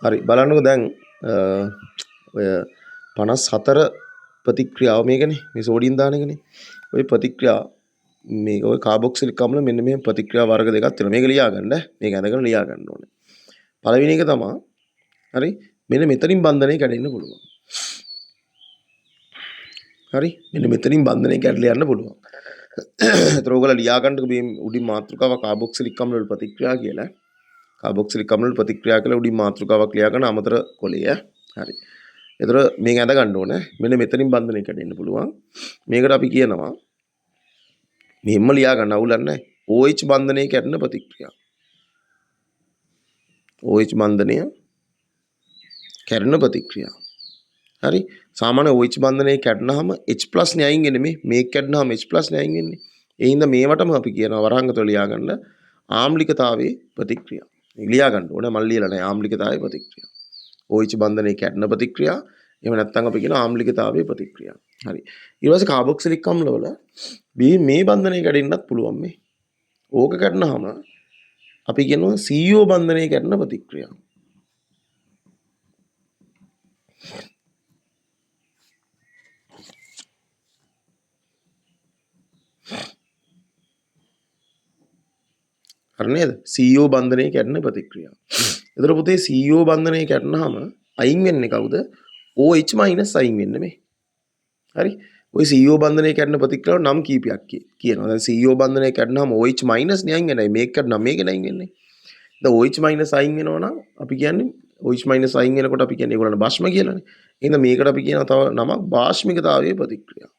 හරි බලන්නකෝ දැන් ඔය 54 ප්‍රතික්‍රියාව මේකනේ මේ සෝඩියම් දාන එකනේ. ඔය ප්‍රතික්‍රියා මේක ඔය කාබොක්සිලික් අම්ල මෙන්න මෙහෙම ප්‍රතික්‍රියා වර්ග දෙකක් තියෙනවා. මේක ලියා ගන්න. මේක ඇඳගෙන ලියා ගන්න ඕනේ. පළවෙනි එක තමයි හරි මෙන්න මෙතනින් බන්ධනය කැඩෙන්න පුළුවන්. හරි මෙන්න මෙතනින් බන්ධනය කැඩලා යන්න පුළුවන්. ඒතර ඔයගොල්ලෝ ලියා ගන්නකො මේ උඩින් මාතෘකාව කාබොක්සිලික් අම්ල වල ප්‍රතික්‍රියා කියලා. කාබොක්සිලික් අම්ල වල ප්‍රතික්‍රියා කියලා උඩින් මාතෘකාවක් ලියා ගන්න අමතර කොලය. හරි. ඒතර මේක ඇඳ ගන්න ඕනේ. මෙන්න මෙතනින් බන්ධනය කැඩෙන්න පුළුවන්. මේකට අපි කියනවා මෙහෙම ලියා ගන්න අවුලක් නැහැ. OH බන්ධනය කැඩෙන ප්‍රතික්‍රියා. OH බන්ධනය කැඩෙන ප්‍රතික්‍රියා. හරි. සාමාන්‍ය OH බන්ධනය කැඩුනහම H+ නේ අයින් වෙන්නේ මේ. මේක කැඩුනහම H+ නේ අයින් වෙන්නේ. ඒ හින්දා මේවටම අපි කියනවා වරහන්ගතව ලියා ගන්න ආම්ලිකතාවයේ ප්‍රතික්‍රියා. මේක ලියා ගන්න ඕනේ. මම ලියලා නැහැ. ආම්ලිකතාවයේ ප්‍රතික්‍රියා. OH බන්ධනය කැඩෙන ප්‍රතික්‍රියා. එහෙම නැත්නම් අපි කියනවා ආම්ලිකතාවයේ ප්‍රතික්‍රියා. හරි. ඊට පස්සේ කාබොක්සිලික් අම්ලවල මේ බන්ධනය කැඩෙන්නත් පුළුවන් මේ. ඕක කැඩුනහම අපි කියනවා CO බන්ධනය කැඩෙන ප්‍රතික්‍රියා. හරි නේද? CO බන්ධනය කැඩෙන ප්‍රතික්‍රියා. එතකොට පුතේ CO බන්ධනය කැඩුනහම අයින් වෙන්නේ කවුද? OH මයිනස් අයින් වෙන්නේ මේ. හරි? ඔය CO බන්ධනය කැඩෙන ප්‍රතික්‍රියාව නම් කීපයක් කියනවා. දැන් CO බන්ධනය කැඩුනහම OH මයිනස් නේ අයින් වෙන්නේ. මේක කැඩුනම මේක නේ අයින් වෙන්නේ. දැන් OH මයිනස් අයින් වෙනවා නම් අපි කියන්නේ OH මයිනස් අයින් වෙනකොට අපි කියන්නේ ඒගොල්ලන්ට භස්ම කියලානේ. එහෙනම් මේකට අපි කියනවා තව නමක් භාෂ්මිකතාවයේ ප්‍රතික්‍රියාව.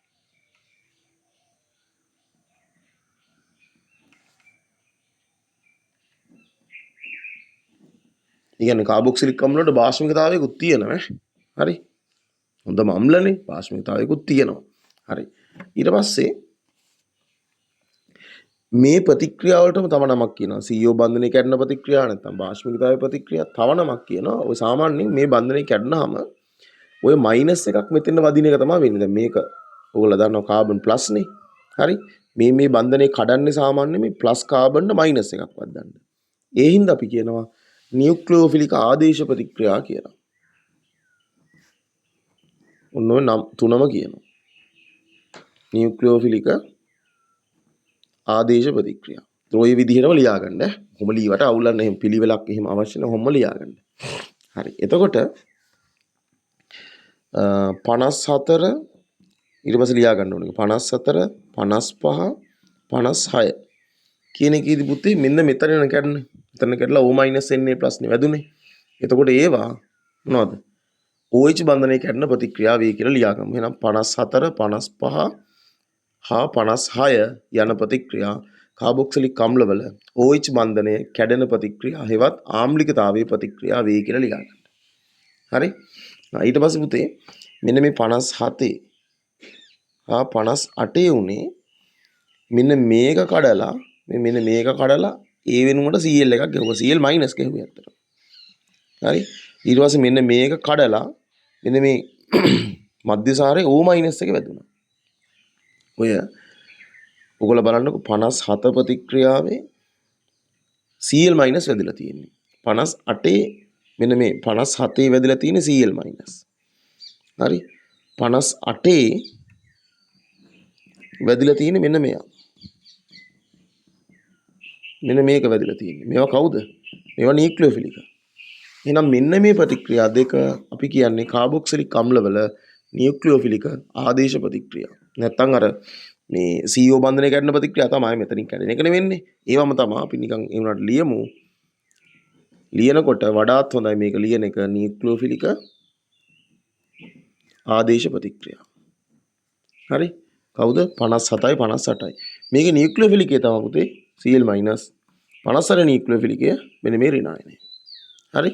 ඒ කියන්නේ කාබොක්සිලික් අම්ල වලට භාෂ්මිකතාවයකුත් තියෙනවා ඈ. හරි. හොඳම අම්ලනේ භාෂ්මිකතාවයකුත් තියෙනවා. හරි. ඊට පස්සේ මේ ප්‍රතික්‍රියාව වලටම තව නමක් කියනවා. CO බන්ධනය කැඩෙන ප්‍රතික්‍රියාව නැත්නම් භාෂ්මිකතාවයේ ප්‍රතික්‍රියාව තව නමක් කියනවා. ඔය සාමාන්‍යයෙන් මේ බන්ධනය කැඩුනහම ඔය මයිනස් එකක් මෙතෙන් වදින එක තමයි වෙන්නේ. දැන් මේක ඔයගොල්ලෝ දන්නවා කාබන් ප්ලස් නේ. හරි. මේ මේ බන්ධනය කඩන්නේ සාමාන්‍යයෙන් මේ ප්ලස් කාබන් මයිනස් එකක් වද්දන්න. ඒ හින්දා අපි කියනවා නියුක්ලියෝෆිලික ආදේශ ප්‍රතික්‍රියා කියලා. ඔන්න ඔය නම් තුනම කියනවා. නියුක්ලියෝෆිලික ආදේශ ප්‍රතික්‍රියා. ඒතර ඔය විදිහටම ලියා ගන්න ඈ. කොහොම ලියවට අවුලක් නැහැ. එහෙම පිළිවෙලක් එහෙම අවශ්‍ය නැහැ. කොහොම ලියා ගන්න. හරි. එතකොට 54 ඊට පස්සේ ලියා ගන්න ඕනේ. 54 55 56 කියන එකේදී පුතේ මෙන්න මෙතන නේ කැඩුනේ. මෙතන කැඩලා O minus Na plus නේ වැදුනේ. එතකොට ඒවා මොනවද? OH බන්ධනය කැඩෙන ප්‍රතික්‍රියා වේ කියලා ලියාගමු. එහෙනම් 54 55 හා 56 යන ප්‍රතික්‍රියා කාබොක්සිලික් අම්ලවල OH බන්ධනය කැඩෙන ප්‍රතික්‍රියා හෙවත් ආම්ලිකතාවයේ ප්‍රතික්‍රියා වේ කියලා ලියාගන්න. හරි? ඊට පස්සේ පුතේ මෙන්න මේ 57 හා 58 උනේ මෙන්න මේක කඩලා මේ මෙන්න මේක කඩලා ඒ වෙනුවට Cl එකක් ගැහුවා. Cl minus ගැහුවේ ඇත්තටම. හරි? ඊට පස්සේ මෙන්න මේක කඩලා මෙන්න මේ මධ්‍යසාරයේ O minus එක වැදුනා. ඔය ඔයගොල්ලෝ බලන්නකෝ 57 ප්‍රතික්‍රියාවේ Cl minus වැදිලා තියෙන්නේ. 58 මෙන්න මේ 57 වැදිලා තියෙන්නේ Cl minus. හරි? 58 වැදිලා තියෙන්නේ මෙන්න මෙයා. මෙන්න මේක වැදිලා තියෙන්නේ. මේවා කවුද? මේවා නියුක්ලියෝෆිලික. එහෙනම් මෙන්න මේ ප්‍රතික්‍රියා දෙක අපි කියන්නේ කාබොක්සිලික් අම්ලවල නියුක්ලියෝෆිලික ආදේශ ප්‍රතික්‍රියා. නැත්තම් අර මේ CO බන්ධනය කැඩෙන ප්‍රතික්‍රියා තමයි මෙතනින් කැඩෙන එක නෙවෙන්නේ. ඒවම තමයි අපි නිකන් ඒ වුණාට ලියමු. ලියනකොට වඩාත් හොඳයි මේක ලියන එක නියුක්ලියෝෆිලික ආදේශ ප්‍රතික්‍රියා. හරි? කවුද? 57යි 58යි. මේකේ නියුක්ලියෝෆිලිකේ තමයි පුතේ Cl minus 58 නියුක්ලියෝෆිලිකය මෙන්න මේ ඍණ අයනය. හරි?